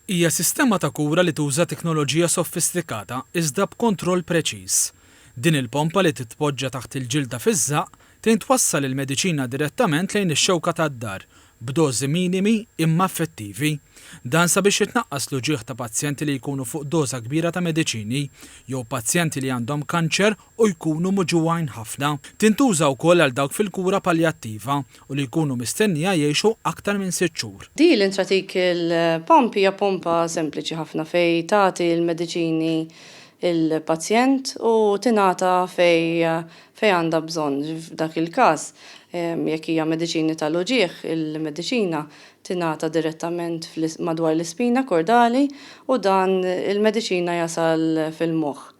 Hija sistema ta' kura li tuża teknoloġija sofistikata iżda b'kontroll preċiż. Din il-pompa li titpoġġa taħt il-ġilda fiż-żaqq tgħin twassal il-mediċina direttament lejn ix-xewka tad-dahar b'dożi minimi imma effettivi. Dan sabiex jitnaqqas l-uġigħ ta' pazjenti li jkunu fuq doża kbira ta' mediċini jew pazjenti li għandhom kanċer u jkunu muġugħin ħafna. Tintuża wkoll għal dawk fil-kura paljattiva u li jkunu mistennija jgħixu aktar minn sitt xhur. Din l-intrathecal pump hija pompa sempliċi ħafna fejn tagħti l-mediċini l-pazjent u tingħata fejn fejn għandha bżonn. F'dak il-każ, jekk hija mediċini tal-uġigħ, il-mediċina tingħata direttament madwar l-ispina kordali u dan il-mediċina jasal fil-moħħ.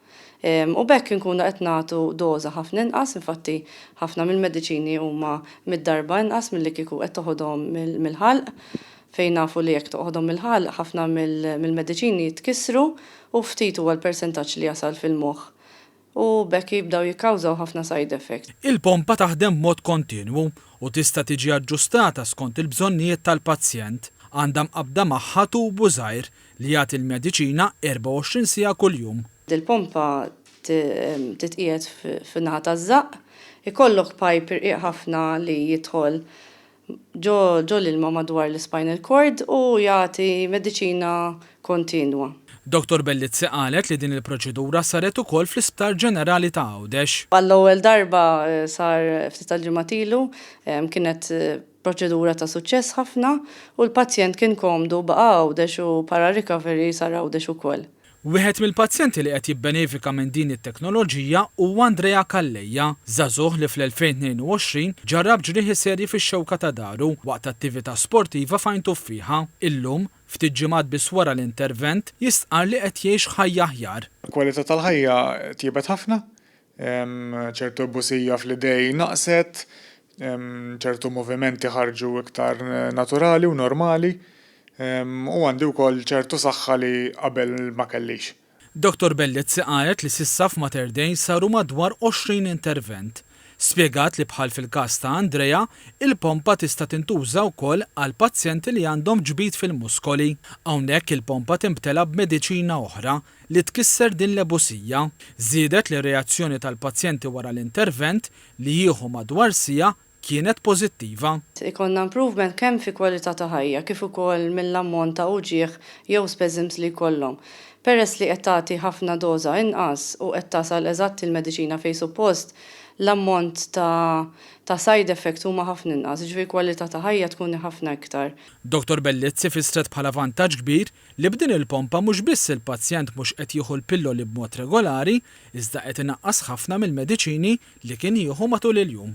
U b'hekk inkunu qed nagħtu doża ħafna inqas, infatti ħafna mill-mediċini huma mid-darba inqas milli kieku qed toħodhom mill-ħalq, fejn nafu li jekk toħodhom mill-ħalq ħafna mill-mediċini jitkissru u ftit huwa l-persentaġġ li jasal fil-moħħ u b'hekk jibdew jikkawżaw ħafna side effects. Il-pompa taħdem b'mod kontinwu u tista' tiġi aġġustata skont il-bżonnijiet tal-pazjent. Għandha mqabbda magħha tubu żgħir li jagħti l-mediċina 24 siegħa kuljum. Dil-pompa titqiegħed fin-naħa taż-żaqq, ikollok pipe irqiq ħafna li jidħol ġo l-ilma madwar l-ispinal cord u jagħti mediċina kontinwa. Dottor Bellizzi qalet li din il-proċedura saret ukoll fl-Isptar Ġenerali ta' Għawdex. Għall-ewwel darba sar ftit tal-ġimgħat ilu, kienet Proċedura ta' suċċess ħafna u l-pazjent kien komdu baqa' Għawdex u para recovery sar Għawdex ukoll. Wieħed mill-pazjenti li qed jibbenefika minn din it-teknoloġija huwa Andrea Calleja, żagħżugħ li fl-2022 ġarrab ġrieħi serji fix-xewka ta' dahru waqt attività sportiva f'Għajn Tuffieħa. Illum, ftit ġimgħat biss wara l-intervent, jistqarr li qed jgħix ħajja aħjar. Il-kwalità tal-ħajja tjiebet ħafna, ċertu ebusija fl-idej naqset, ċertu movimenti ħarġu iktar naturali u normali u għandi wkoll ċertu saħħa li qabel ma kellix. Dottor Bellizzi qalet li s'issa f'Mater Dei saru madwar 20 intervent. Spjegat li bħal fil-każ ta' Andrea, il-pompa tista' tintuża wkoll għal pazjenti li għandhom ġbid fil-muskoli. Hawnhekk il-pompa timtela b'mediċina oħra li tkisser din l-ebusija. Żiedet li r-reazzjoni tal-pazjenti wara l-intervent, li jieħu madwar siegħa, kienet pożittiva. Ikollna improvement kemm fi kwalità ta' ħajja kif ukoll mill-ammont ta' uġigħ jew spasms li jkollhom. Peress li qed tagħti ħafna doża inqas u qed tasal eżatt il-mediċina fejn suppost, l-ammont ta' ta' side effects huma ħafna inqas, jiġifieri kwalità ta' ħajja tkun ħafna iktar. Dottor Bellizzi fissret bħala vantaġġ kbir li b'din il-pompa mhux biss il-pazjent mhux qed jieħu l-pilloli b'mod regolari, iżda qed inaqqas ħafna mill-mediċini li kien jieħu matul il-jum.